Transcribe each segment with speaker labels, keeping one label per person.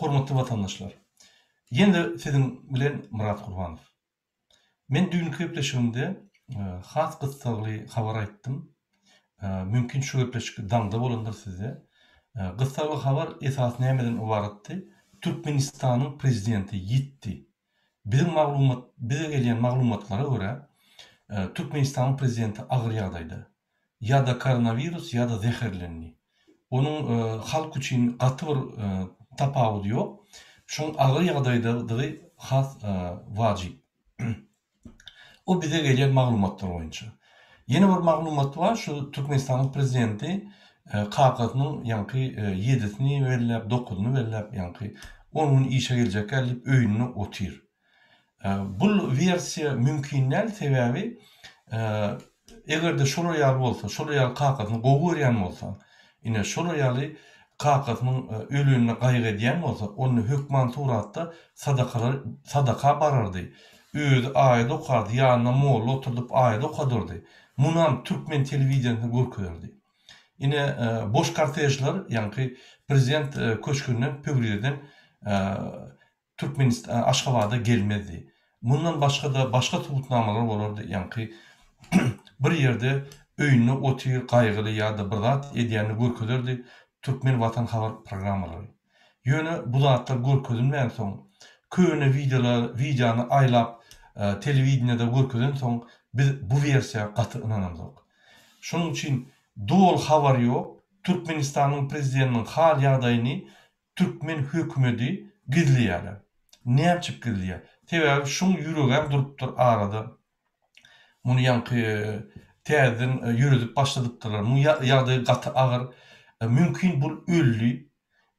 Speaker 1: Hormatly watandaşlar! Ýene-de siziň bilen Myrat Gurbanow. Men düýnki gepleşigimde has gyssagly habar aýtdym. Mümkin şu gepleşik daňda bolandyr sizde. Gyssagly habar esasy nämeden ybaratdy? Türkmenistanyň prezidenti ýitdi. Biziň maglumat bize gelýän maglumatlara görä, Türkmenistanyň prezidenti agyr ýagdaýda. Ýa-da koronawirus, ýa-da zäherlendi. Onuň halk üçin gaty bir tapawudy ýok. Şoň agyr ýagdaýdadygy has wajyp. O bize gelýän maglumatlar boýunça. Ýene bir maglumat bar, şu Türkmenistanyň prezidenti kakasynyň ýaňky ýedisini belläp, dokuzyny belläp, ýaňky on gün işe geljekkä diýip öýünde otyr. Bul wersiýa mümkin däl, sebäbi eger-de şolar ýaly bolsa, şolar ýaly kakasyny gowy görýän bolsa, ine şolar ýaly kakasynyň ölenine gaýgy edýän bolsa, onda hökman suratda sadakalar sadaka barardy, özi aýat okardy, ýanyna molla oturdyp aýat okadyrdy. Munam türkmen telewideniýesinde görkezerdi. Ine boş kortežler ýaňky prezident köşgünden Pöwrizeden Türkmenistan Aşgabada gelmezdi. Mundan başga-da başga subutnamalar bolardy, ýaňky bir ýerde öýünde otyr gaýgyly ýa-da bir zat edýänini görkezerdi Türkmen Watan habar programmalary. Ýöne bu zatlar görkezilmänsoň, köne wideolar wideony aýlap telewideniýede görkezensoň biz bu wersiýa gaty ynanamzok. Şonuň üçin doly habar ýok, Türkmenistanyň prezidentiniň hal ýagdaýyny Türkmen hökümedi gizleýärler. Näçip gizleýär? Sebäbi şuň ýüregem durupdyr arada. Muny ýaňky täzeden ýöredip başladypdyrlar. Muň ýagdaýy gaty agyr. Mümkin bul öldi.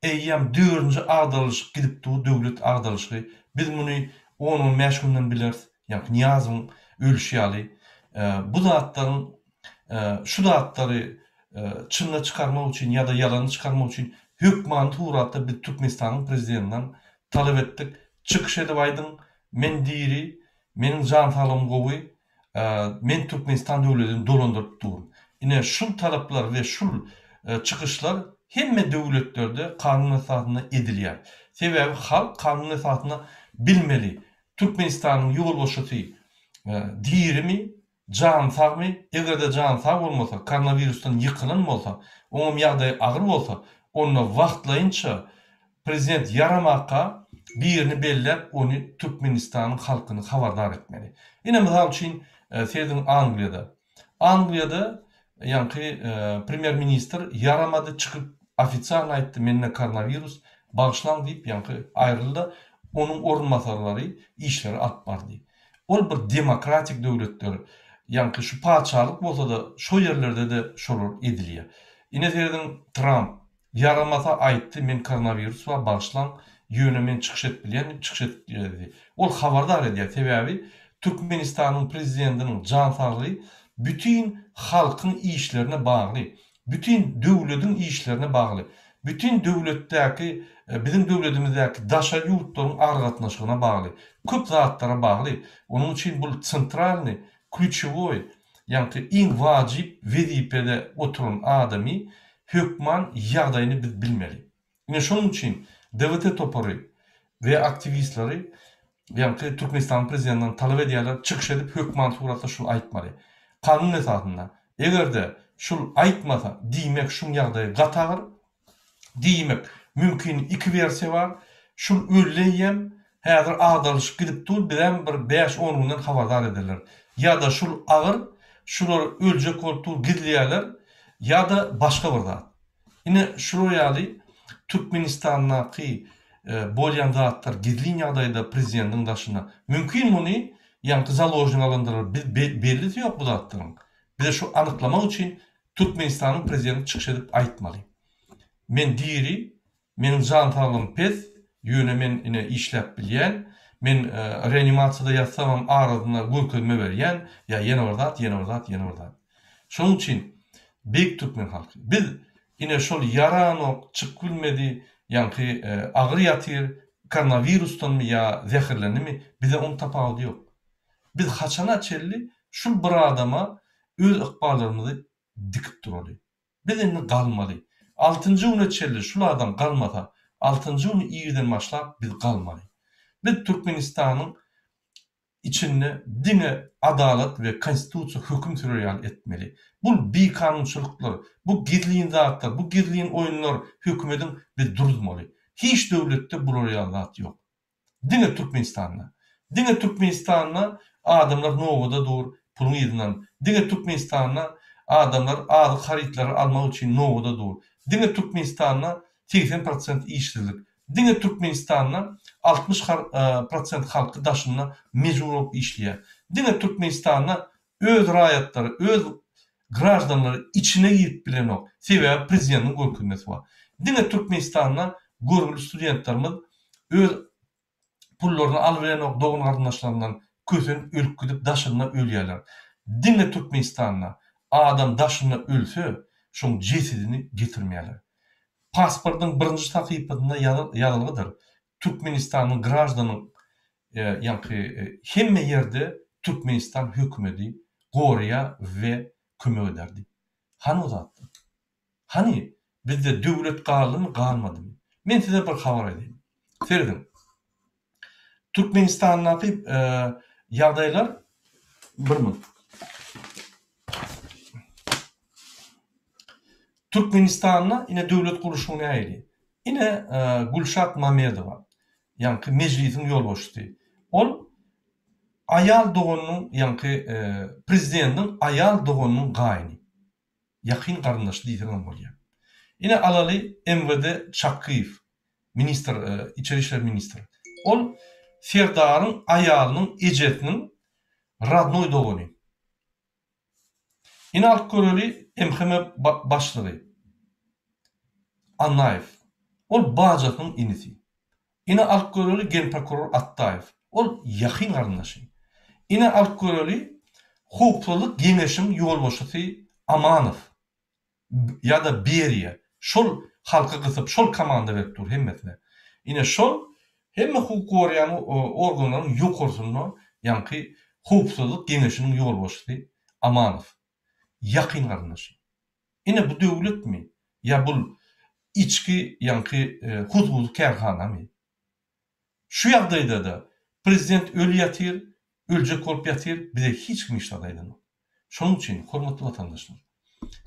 Speaker 1: Eýýäm dördünji agdarylyşyk gidip dur, döwlet agdarylyşygy. Biz muny on-on bäş günden bileris. Ýaňky Nyýazowyň ölüşi ýaly. Bu zatlaryň Şu zatlary çynyna çykarmak üçin ýa-da ýalanyny çykarmak üçin hökmany suratda biz Türkmenistanyň prezidentinden talap etdik, çykyş edip aýdyň, men diri, meniň jan saglygym gowy, men Türkmenistan döwletini dolandyryp durun. Ine şul talaplar we şul çykyşlar hemme döwletlerde kanun esasynda edilýär. Sebäbi halk kanun esasynda bilmeli, Türkmenistanyň ýolbaşçysy dirimi, Jany sagmy? Eger-de jany sag bolmasa, koronawirusdan ýykylan bolsa, oňam ýagdaýy agyr bolsa, onda wagtlaýynça prezident ýaramaka birini belläp ony Türkmenistanyň halkyny habardar etmeli. Ine mysal üçin serediň Angliýada. Angliýada ýaňky premýer ministr ýaramady çykyp ofisialno aýtdy mende koronawirus bagyşlaň diýip ýaňky aýrylda onuň orunbasarlary işleri alyp bardy. Ol bir demokratik döwletler, ýaňky şu patyşalyk bolsa-da şo ýerlerde-de şolar edilýär. Ine serediň Tramp ýaramasa aýtdy men koronawirus bar bagyşlaň ýöne men çykyş edip bilýän diýip çykyş edip geldi. Ol habardar edýär sebäbi Türkmenistanyň prezidentiniň jan saglygy bütin halkyň işlerine bagly. Bütin döwlediň işlerine bagly. Bütin döwletdäki, biziň döwledimizdäki daşary ýurtlaryň aragatnaşygyna bagly. Köp zatlara bagly. Onuň üçin bul tsentralnyý, klýuçewoý, ýaňky iň wajyp wezipede oturan adamy hökman ýagdaýyny biz bilmeli. Ine şonuň üçin DWT topary we aktiwistleri ýaňky Türkmenistanyň prezidentinden talap edýärler, çykyş edip hökman suratda şul aýtmaly. Kanun esasynda eger-de şul aýtmasa diýmek şuň ýagdaýy gaty agyr, diýmek mümkin iki wersiýa bar, şul öldi eýýäm, häzir agdarylyşyp gidip dur bizem bir bäş-on günden habardar ederler. Ýa-da şul agyr, şular öljek bolup dur gizleýärler ýa-da başga bir zat. Ine şular ýaly Türkmenistandaky bolýan zatlar gizlin ýagdaýda prezidentiň daşynda. Mümkin muny ýaňky založnik alandyrlar. Biz bellisi ýok bu zatlaryň. Bize şu anyklamak üçin Türkmenistanyň prezidenti çykyş edip aýtmaly. Men diri, meniň jan saglygym pes, ýöne men ine işläp bilýän, men reanimasiýada ýatsamam arasynda görkezme berýän, ýa ýene bir zat, ýene bir zat, ýene bir zat. Şonuň üçin beýik türkmen halky, biz ine şol ýaranok, çykyp bilmedi, ýaňky agyr ýatyr, koronawirusdanmy ýa zäherlendimi, bize oň tapawudy ýok. Biz haçana çenli şul bir adama öz ykballarymyzy dikip duraly. Biz indi galmaly. Altynjy güne çenli şul adam galmasa, Altynjy gün irden başlap biz galmaly. Biz Türkmenistanyň içinde diňe adalat we konstitusiýa höküm sürer ýaly etmeli. Bul bikanunçylyklar, bu gizlin zatlar, bu gizlin oýunlar hökümediň biz duruzmaly. Hiç döwletde bular ýaly zat ýok. Diňe Türkmenistanda. Diňe Türkmenistanda adamlar nobada dur puluň yzyndan. Diňe Türkmenistanda adamlar azyk harytlary almak üçin nobada dur. Diňe Türkmenistanda 80 prosent işsizlik. Diňe Türkmenistanda 60 prosent halky daşynda mejbur bolup işleýär. Diňe Türkmenistanda öz raýatlary, öz graždanlary içine girip bilenok. Sebäbi prezidentiň görkezmesi bar. Diňe Türkmenistanda görgüli studentlerimiz öz pullaryny alybilenok dogan-garyndaşlaryndan kösenip ölüp gidip daşynda ölýärler. Diňe Türkmenistanda adam daşynda ölse şoň jesedini getirmeýärler. Pasportyň birinji sahypasynda ýazylgydyr. Türkmenistanyň graždanyň ýaňky hemme ýerde Türkmenistan hökümedi goraýar we kömek eder diýip. Hany o zatlar? Hany bizde döwlet galdymy galmadymy? Men size bir habar aýdaýyn. Serediň. Türkmenistandaky ýagdaýlar bir minut. Türkmenistanda ine döwlet gurluşygy nähili? Ine Gülşat Mamedowa, ýaňky mejlisiň ýolbaşçysy. Ol aýal doganynyň ýaňky prezidentiň aýal doganynyň gaýyny. Ýakyn garyndaşy diýseňem bolýar. Ine alaly MWD Çakgyýew, ministr, içeri işler ministri. Ol Serdaryň aýalynyň ejesiniň radnoý dogany. Ine alyp göreli MHM başlygy Annaýew. Ol bajasynyň inisi. Ine alyp göreli genprokuror Atdaýew. Ol ýakyn garyndaşy. Ine alyp göreli Howpsuzlyk geňeşiň ýolbaşçysy Amanow ýa-da Beriýa. Şol halky gysyp şol komanda berip dur hemmesine. Ine şol hemme hukuk goraýan organlaryň ýokarsynda ýaňky Howpsuzlyk geňeşiniň ýolbaşçysy Amanow. Ýakyn garyndaşy. Ine bu döwletmi ýa bul içki ýaňky huzguzy kärhanamy? Şu ýagdaýdada prezident öli ýatyr, öljek bolup ýatyr, bize hiç kim hiç zat aýdanok. Şonuň üçin hormatly watandaşlar,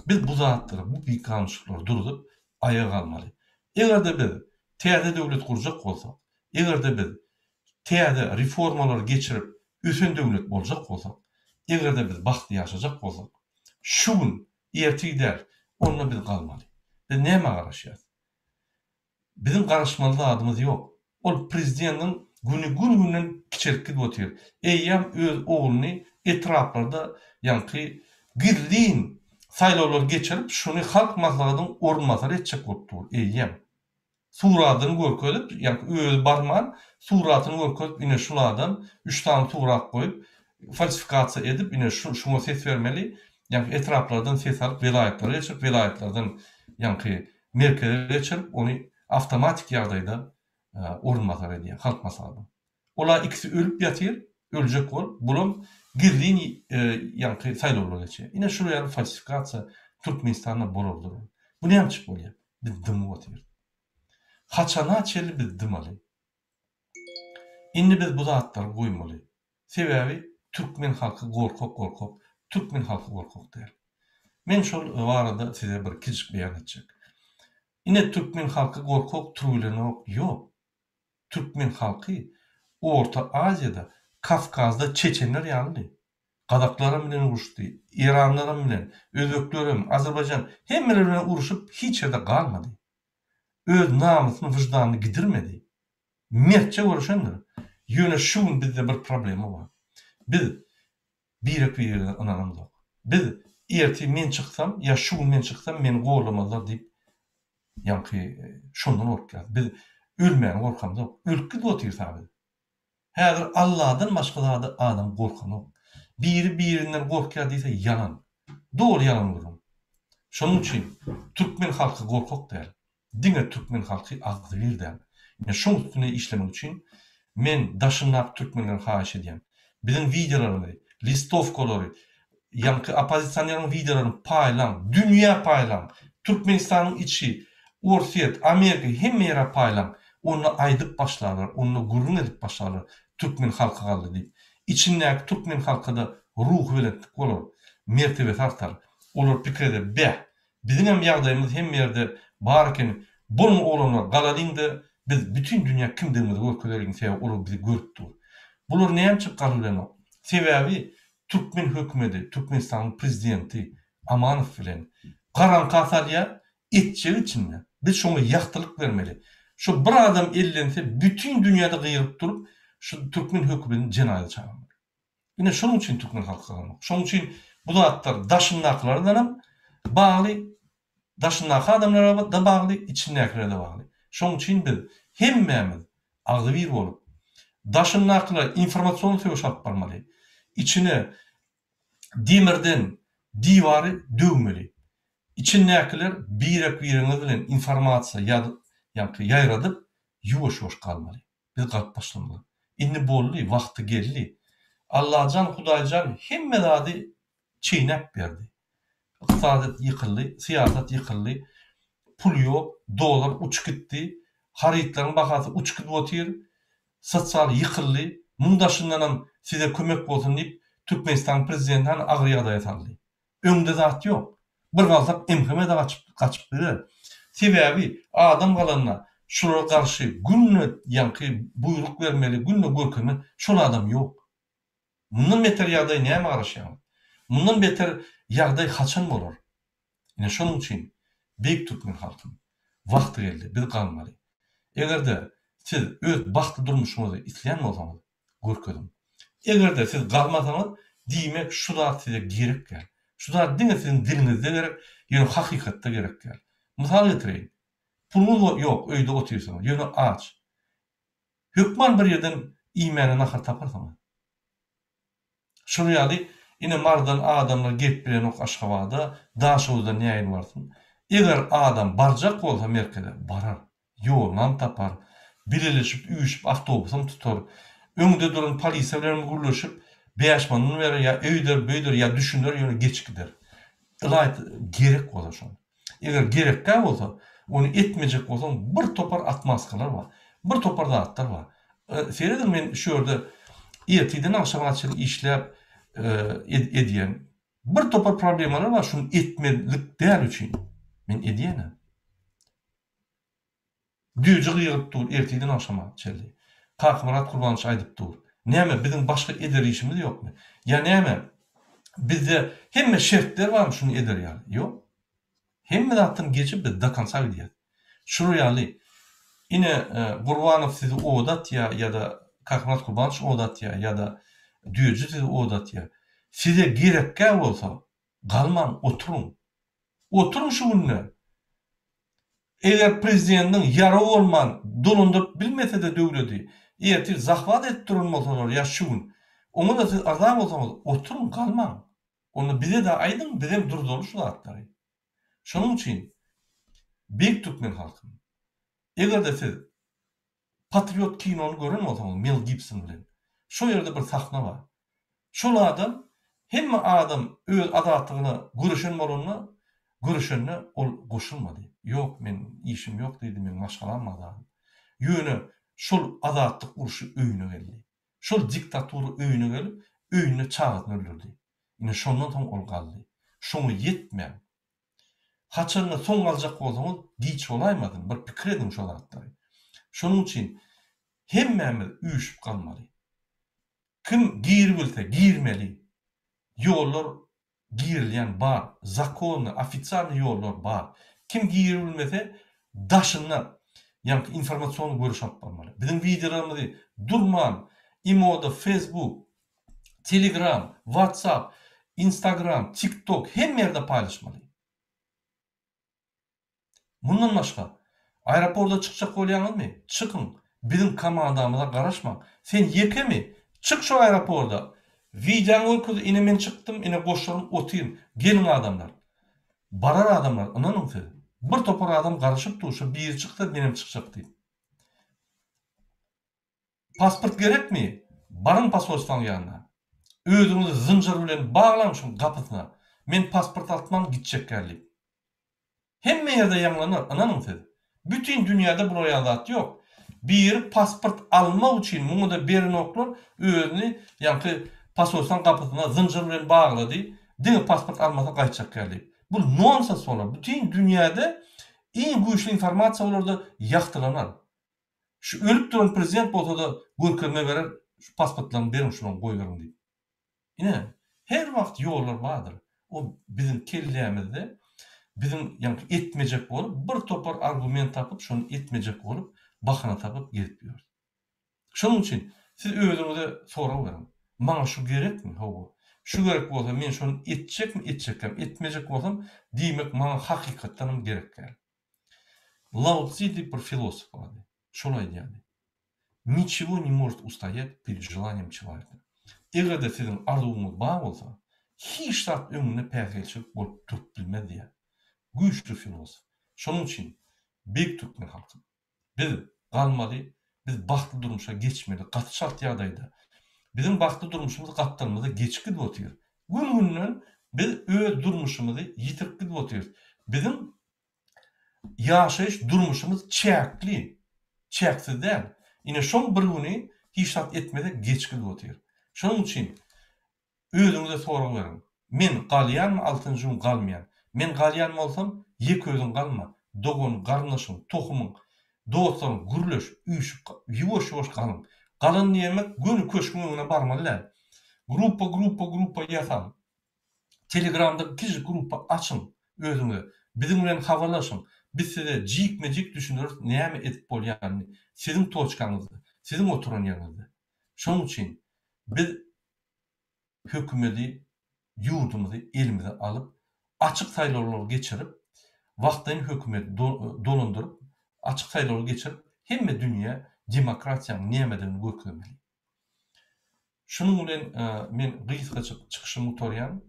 Speaker 1: biz bu zatlary, bu bikanunçylyklary duruzyp aýaga galmaly. Egerde biz täze döwlet gurjak bolsak, egerde biz täze reformalary geçirip ösen döwlet boljak bolsak, egerde biz bagtly ýaşajak bolsak, şu gün, ertir däl, onda biz galmaly. Biz nämä garaşýas? Biziň garaşmaly zadymyz ýok. Ol prezidentiň güni gün-günden kiçelip gidip otyr. Eýýäm öz ogluny etraplarda ýaňky gizlin saýlawlar geçirip şuny halk maslahatynyň orunbasary etjek bolup dur eýýäm. Suratyny görkezip ýaňky özi barman suratyny görkezip ine şul adam üç sany surat goýup falsifikasiýa edip ine şu şuňa ses bermeli ýaňky etraplardan ses alyp welaýatlara geçirip welaýatlardan ýaňky merkeze geçirip ony awtomatik ýagdaýda orunbasar edýär halk maslahatynyň. Ola ikisi ölüp ýatyr, öljek bolup, bulam gizlin ýaňky saýlawlara geçýär. Ine şular ýaly falsifikasiýa Türkmenistanda bolar durar. Bu näme üçin bolýar? Biz dymyp otyrys. Haçana çenli biz dymaly? Indi biz bu zatlary goýmaly. Sebäbi türkmen halky gorkak gorkak, türkmen halky gorkak däl. Men şol barada size bir kiçijik beýan etjek. Ine türkmen halky gorkak türgelenok ýok. Türkmen halky Orta Aziýada Kawkazda çeçenler ýalydy. Gazaklaram bilen uruşdy, eranlaram bilen, özbeklerem, azerbaýjan hemmeler bilen uruşyp hiç ýerde galmady. Öz namysyny wyždanyny gidirmedi. Mertçe göreşendir. Ýöne şu gün bizde bir problema bar. Biz birek-birege ynanamzok. Biz ertir men çyksam ýa şu gün men çyksam meni gollamazlar diýip ýaňky şondan gorkýas. Biz ölmäne gorkamzok. Ölüp gidip otyrys-a biz. Häzir Alladan başga zada adam gorkanok. Biri birinden gorkýar diýse ýalan. Doly ýalan gürrüň. Şonuň üçin türkmen halky gorkak däl. Diňe türkmen halky agzybir däl. Ine şoň üstünde işlemek üçin men daşyndaky türkmenlere haýyş edýän. Biziň wideolarymyzy, listowkalary, ýaňky oppozisioneryň wideolaryny paýlaň, dünýä paýlaň. Türkmenistanyň içi. Orsýet, Amerika hemme ýere paýlaň. Onda aýdyp başlarlar, onda gürrüň edip başlarlar türkmen halky galdy diýip. Içindäki türkmen halkyda ruhubelentlik bolar, mertebesi artar. Olar pikir eder, beh, biziňem ýagdaýymyz hemme ýerde bar ekeni, boluň oglanlar galalyň-da biz bütin dünýä kimdigimizi görkezeliň sebäbi olar bizi görüp dur. Bular nämçe galybilenok. Sebäbi türkmen hökümedi, Türkmenistanyň prezidenti Amanow bilen garaňka salýar, etjegi içinde. Biz şoňa ýagtylyk bermeli. Şo bir adam ellense bütin dünýäde gygyryp durup şu türkmen hökümedini jenaýata çagyrmaly. Ine şonuň üçin türkmen halky gazanok. Şonuň üçin bu zatlar daşyndakylardanam bagly, daşyndaky adamlara-da bagly, içindäkilere-de bagly. Şonuň üçin biz hemmämiz agzybir bolup, daşyndakylara informasion söweş alyp barmaly. Içine demirden diwary döwmeli. Içindäkiler birek-biriňiz bilen informasiýa ýaňky ýaýradyp, ýuwaş-ýuwaş galmaly. Biz galyp başlamaly. Indi boldy, wagty geldi. Allajan, Hudaýjan hemme zady çeýnäp berdi. Ykdysadyýet ýykyldy, syýasat ýykyldy, pul ýok, dollar uçup gitdi, harytlaryň bahasy uçup gidip otyr, sosial ýykyldy. Muň daşyndanam size kömek bolsun diýip, Türkmenistanyň prezidenti hany agyr ýagdaýa saldy. Öňde zat ýok. Bir galsak MHM-de gaçyp gaçyp gider. Sebäbi adam galanda şulara garşy günde ýaňky buýruk bermeli, günde görkezmeli şol adam ýok. Mundan beter ýagdaý nämä garaşýaňyz? Mundan beter ýagdaý haçan bolar? Ine şonuň üçin beýik türkmen halkym wagty geldi biz galmaly. Egerde siz öz bagtly durmuşyňyzy isleýän bolsaňyz görkeziň. Eger-de siz galmasaňyz, diýmek şu zat size gerek däl. Şu zat diňe siziň diliňizde gerek, ýöne hakykatda gerek däl. Mysal getireýin. Puluňyz ýok, öýde otyrsyňyz, ýöne aç. Hökman bir ýerden iýmäne nahar taparsyňyz. Şol ýaly ine Marydan adamlar gelip bilenok Aşgabada, Daşoguzdan nähili barsyn. Eger adam barjak bolsa merkeze, barar. Ýolunam tapar. Bileleşip, üýşüp awtobusam tutar. Öňde duran polisiýa bilenem gürleşip, bäş manat berer ýa öýder, böýder ýa düşüner ýöne geçip gider. Ylaýta gerek bolsa şol. Eger gerekkä bolsa, ony etmejek bolsaň bir topar otmazkalar bar. Bir topar zatlar bar. Serediň men şu ýerde ertirden agşama çenli işläp edýän. Bir topar problemalar bar şuny etmezlik däl üçin. Men edýänem. Düýeji gygyryp dur ertirden agşama çenli. Kakamyrat Kurbanowiç aýdyp dur. Näme biziň başga eder işimiz ýokmy? Ýa näme bizde hemme şertler barmy şuny eder ýaly? Ýok. Hemme zatdan geçip biz do konca gidýäs. Şular ýaly ine Gurbanow sizi oda atýa ýa-da Kakamyrat Kurbanowiç oda atýa ýa-da Düýeji sizi oda atýa. Size gerekkä bolsa galmaň oturyň. Oturyň şu günde. Eger prezidentiň ýarawy bolman dolandyryp bilmesede döwledi, ertir zahwat edip duran bolsalar ýa şu gün, oňa-da siz yrza bolsaňyz oturyň galmaň. Onda bize-de aýdyň bizem durzaly şu zatlary. Şonuň üçin beýik türkmen halkym eger-de siz Patriot kinony gören bolsaňyz Mel Gibson bilen. Şo ýerde bir sahna bar. Şol adam hemme adam öz azatlygyna göreşen bolanda göreşende ol goşulmady. Ýok men işim ýok diýdi meň maşgalam bar zady. Ýöne şol azatlyk urşy öýüne geldi. Şol diktatura öýüne gelip öýünde çagasyny öldürdi. Ine şondan soň ol galdy. Şoňa ýetmäň. Haçanda soň aljak bolsaňyz giç bolaýmasyn bir pikir ediň şo zatlary. Şonuň üçin hemmämiz üýşüp galmaly. Kim giribilse girmeli. Ýollar girilýän bar. Zakonny, ofitsialnyý ýollar bar. Kim giribilmese daşynda ýaňky informasion görüş alyp barmaly. Biziň wideolarymyzy durman imoda, facebook, Telegram, WhatsApp, Instagram, TikTok hemme ýerde paýlaşmaly. Mundan başga, aeroporda çykjak bolýaňyzmy? Çykyň. Biziň komandamyza garaşmaň. Sen ýekemi? Çyk şu aeroporda. Wideoňy görkez, ine men çykdym, ine goşlarym otyryn. Geliň adamlar. Barar adamlar, ynanyň siz. Bir topar adam garaşyp dur, şu biri çyksa menem çykjak diýip. Pasport gerekmi? Baryň posolstwaň ýanyna. Özüňizi zynjyr bilen baglaň şuň gapysyna. Men pasport altman gitjekgär diýip. Hemme ýerde ýaňlanar, ynanyň siz. Bütin dünýäde bular ýaly zat ýok. Biri pasport almak üçin muňa-da berenoklar özüni ýaňky posolstwaň gapysyna zynjyr bilen baglady, diňe pasport almasa gaýtjak ýaly diýip. Bu nonsens bolar. Bütin dünýäde iň güýçli informasiýa bolarda ýagtylanar. Şu ölüp duran prezident bolsa-da görkezme berer, şu pasportlaryny beriň şularyň goýberiň diýip. Ine, her wagt ýollar bardyr. O biziň kellämizde biziň ýaňky etmejek bolup bir topar argument tapyp şony etmejek bolup bahana tapyp gezip ýörüs. Şonuň üçin siz özüňize sorag beriň. Maňa şu gerekmi? Hawa. Şu gerek bolsa men şony etjekmi etjekkäm etmejek bolsam diýmek maňa hakykatdanam gerek däl. Lao Tzi diýip bir filosof bardy. Şol aýdýardy. Niçego ne может ustoýat перед желанием человека. Eger-de siziň arzuwyňyz bar bolsa, hiç zat öňünde päsgelçilik bolup durup bilmez diýýär. Güýçli filosof. Şonuň üçin beýik türkmen halky, biz galmaly, biz bagtly durmuşa geçmeli gaty çalt ýagdaýda. Biziň bagtly durmuşymyz gapdalymyzda geçip gidip otyr. Gün-günden biz öz durmuşymyzy ýitirip gidip otyrys. Biziň Ýaşaýyş durmuşymyz çäkli, çäksiz däl. Ine şoň bir güni hiç zat etmesek geç gidip otyr. Şonuň üçin özüňize sorag beriň. Men galýanmy altynjy gün galmaýan. Men galýan bolsam ýeke özüň galma. Dogan, garyndaşyň, tohumyň, dostlaryň gürleş, üýşüp ýuwaş-ýuwaş galyň. Galan diýmek göni köşgüň öňüne barmaly däl. Gruppa gruppa gruppa ýasaň. Telegramda kiçijik gruppa açyň özüňize. Biziň bilen habarlaşyň. Biz size jikme-jik düşündireris näme edip bolýanyny siziň toçkaňyzda, siziň oturan ýeriňizde. Şonuň üçin biz hökümedi, ýurdumyzy elimize alyp, açyk saýlawlar geçirip, wagtlaýyn hökümeti dolandyryp, açyk saýlawlar geçirip, hemme dünýä demokratiýanyň nämedigini görkezmeli. Şunuň bilen men gysgajyk çykyşymy gutarýan.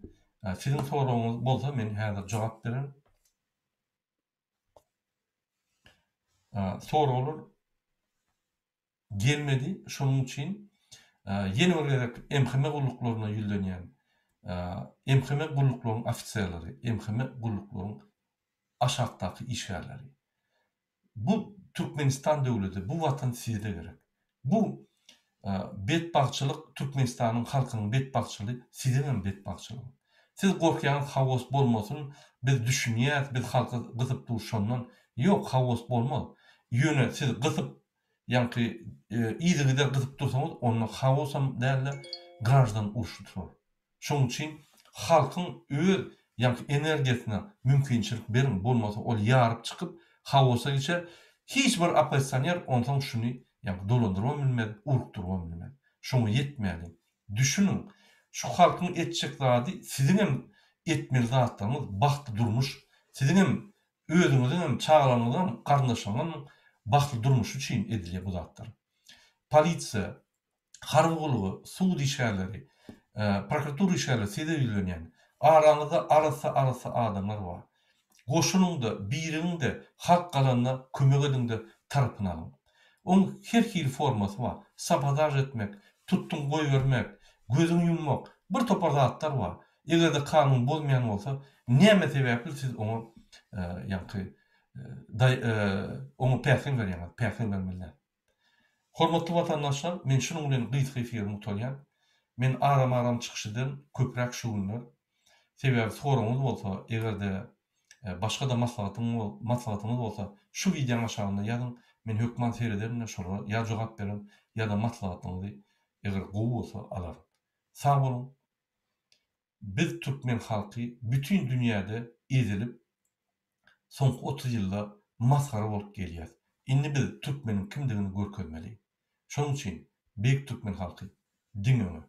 Speaker 1: Siziň soragyňyz bolsa men häzir jogap bererin. Soraglar gelmedi. Şonuň üçin ýene bir gezek MHM gulluklaryna ýüzlenýän. MHM gulluklaryň ofiserleri, MHM gulluklaryň aşakdaky işgärleri. Bu Türkmenistan döwleti, bu watan sizde gerek. Bu betbagtçylyk Türkmenistanyň halkynyň betbagtçylygy siziňem betbagtçylygyňyz. Siz gorkýaňyz haos bolmasyn, biz düşünýäs, biz halky gysyp dur şondan. Ýok haos bolmaz. Ýöne siz gysyp ýaňky yzygider gysyp dursaňyz onda haosam dälde graždan urşy turar. Şonuň üçin halkyň öz ýaňky energiýasyna mümkinçilik beriň, bolmasa ol ýaryp çykyp haosa geçer, hiç bir oppozisioner onsoň şuny ýaňky dolandyrybam bilmez, urukdyrybam bilmez. Şoňa ýetmäliň. Düşüniň, şu halkyň etjek zady siziňem etmeli zatlaryňyz, bagtly durmuş, siziňem özüňiziňem, çagalaryňyzyňam, garyndaşlaryňyzyň bagtly durmuşy üçin edilýär bu zatlar. Polisiýa, harby gullugy, sud işgärleri, prokuratura işgärleri size ýüzlenýän. Araňyzda arassa-arassa adamlar bar. Goşulyň-da, birigiň-de, halk galanda kömek ediň-de, tarapyny alyň. Oň her hili formasy bar. Sabotaž etmek, tutduň goýbermek, gözüňi ýummak, bir topar zatlar bar. Eger-de kanun bozmaýan bolsa, näme sebäpli siz oňa ýaňky oňa päsgel berýäňiz? Päsgel bermeli däl. Hormatly watandaşlar, men şunuň bilen gysga efirimi gutarýan. Men aram-aram çykyş ederin, köpräk şu günler. Sebäbi soragyňyz bolsa, eger-de başga-da maslahatyňyz bolsa, şu wideoň aşagynda ýazyň, men hökman serederin-de şolara ýa jogap bererin, ýa-da maslahatyňyzy eger gowy bolsa alaryn. Sag boluň! Biz türkmen halky bütin dünýäde ezilip soňky 30 ýylda masgara bolup gelýäs. Indi biz türkmeniň kimdigini görkezmeli. Şonuň üçin beýik türkmen halky diňe öňe.